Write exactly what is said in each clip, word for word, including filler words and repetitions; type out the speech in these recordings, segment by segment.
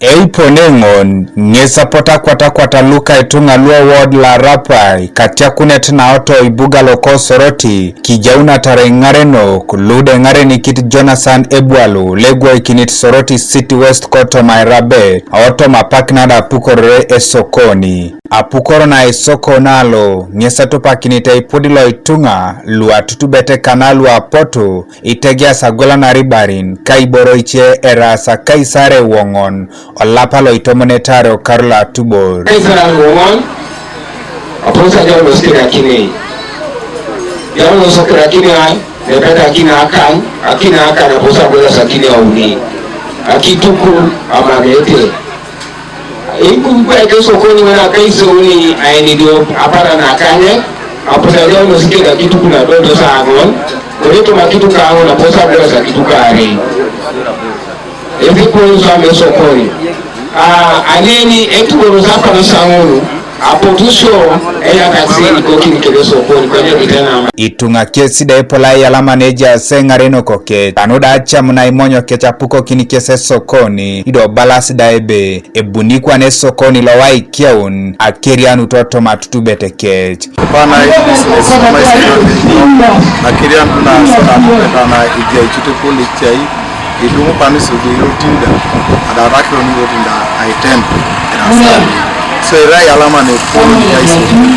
Eipone ŋon ŋes apotu akwatakwata luka ituŋa luo ward la Rapai katiakunet naoto ibuga loko Soroti, kijaunatare iŋarenok lude ŋarenikit Jonathan Ebwalu legwoikinit Soroti City West kotoma Airabet, otom apak nada apukorere esokoni. Apukoro na esokoni alo ŋes atupakinit eipudi lo ituŋa luatutubete kana luapotu itegeas agwelanaribarin ka iboro ice eraas akaisare woŋon olapa lo itomonetare okaru lo atubor. Kaisare woŋon, aposa jaulos kirakini. Jaulos kirakini ai, nepeta akini akan, akini akan aposa agwelas akini auni. Akitukul amamete. Ibu ibu ake sokoni wana kai sokoni aini dio apara na kanye, aposa dio no sike da kitu kuna dodo sa agon, kore to makitu ka agon aposa bora sa kitu kare. Ezi kuru sa me sokoni. Ah, aneni etu kuru sa pana sanguru, apotusio eya taksi ikoki nikele sokoni kwa nyo kitena. Ituŋa kesi da epola yalama neja se ŋareno koke, tanu da acam na imonyo kecapukokin kese sokoni, ido balas da ebe, ebuni kwane sokoni lo waikeun akerianut otoma tutubet kec. Pana business, business, akerianut na sokoni, na ijai chute poli chai, idumu pani sudi rotinda, ada rakiro ni rotinda, aiten, era sali. So era yalama ne polo ni kai sokoni,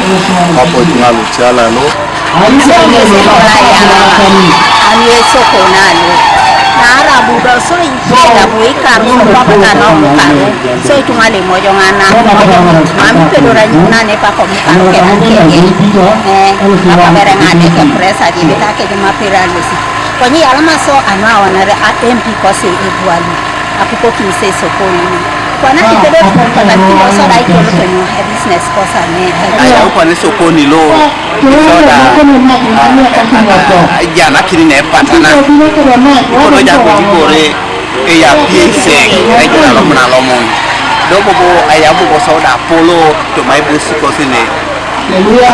papo ituŋa lo chala lo, Anu esoko nanu. Narabu do so ipira bu ikaru so papa kano mukanu. So ituŋa le mojo ŋana. Mami pedora nyuna ne pako mukanu kena kege. Eh, papa bere ŋane ke presa di beta kege mapira lusi. Konyi yalama so anu awanare a M P kose Ebwalu. Apukokin se sokoni. Kwana kitedo kwana kilo soda ikolo kenu e business kosa ne. Aya, kwane sokoni lo soda. Jana kini ne patana. Kono ja ko kore e ya piese e jina lo mna lo mon. Dobo bo aya bo soda polo to mai bo sikosi ne.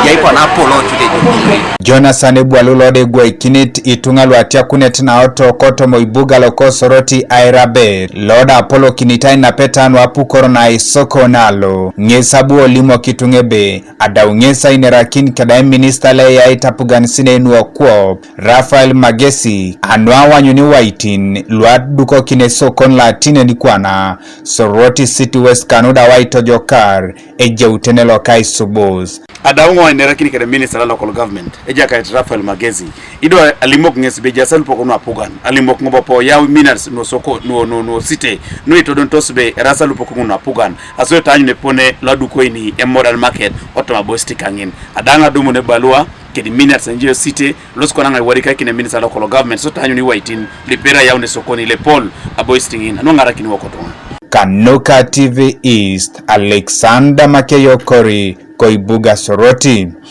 Jai kwana polo chude jo. Jonathan Ebwalu lode gwaikinit ituŋa luatiakunet naoto kotomo ibuga loko Soroti Airabet. Loda apolokinitai napeta nuapukoro na isoko nalo. Ŋes abu olimok ituŋa ebe, adau ŋes ainerakin keda eminista le yai tapugan sine nuokwop, Raphael Magesi, anuawanyuni waitin, luadukokin esokon latinen kwana, Soroti City West kanuda waitojokar, ejeutene loka isubus. Adau ŋo ainerakini kede minister la local government, Ejakait Raphael Magezi. Ido alimok ŋes be ejaas alupok nuapugan, alimok ŋo bopo yau minutes nuo soko, nuo, nuo, nuo site, nuo itodontos be eraas alupok ŋo nuapugan, aso etaanyun epone loadukoini e modern market, otoma bosti kaŋin. Adaŋ adumun ebalua, kedi minutes enjo site, los kona ŋai warikakin e minister local government, so taanyun iwaitin, lipera yaun esokoni lepol, aboisti ŋin, anu ŋarakini wokotoŋa. Kanuka T V East, Alexander Makeyokori, koibuga Soroti.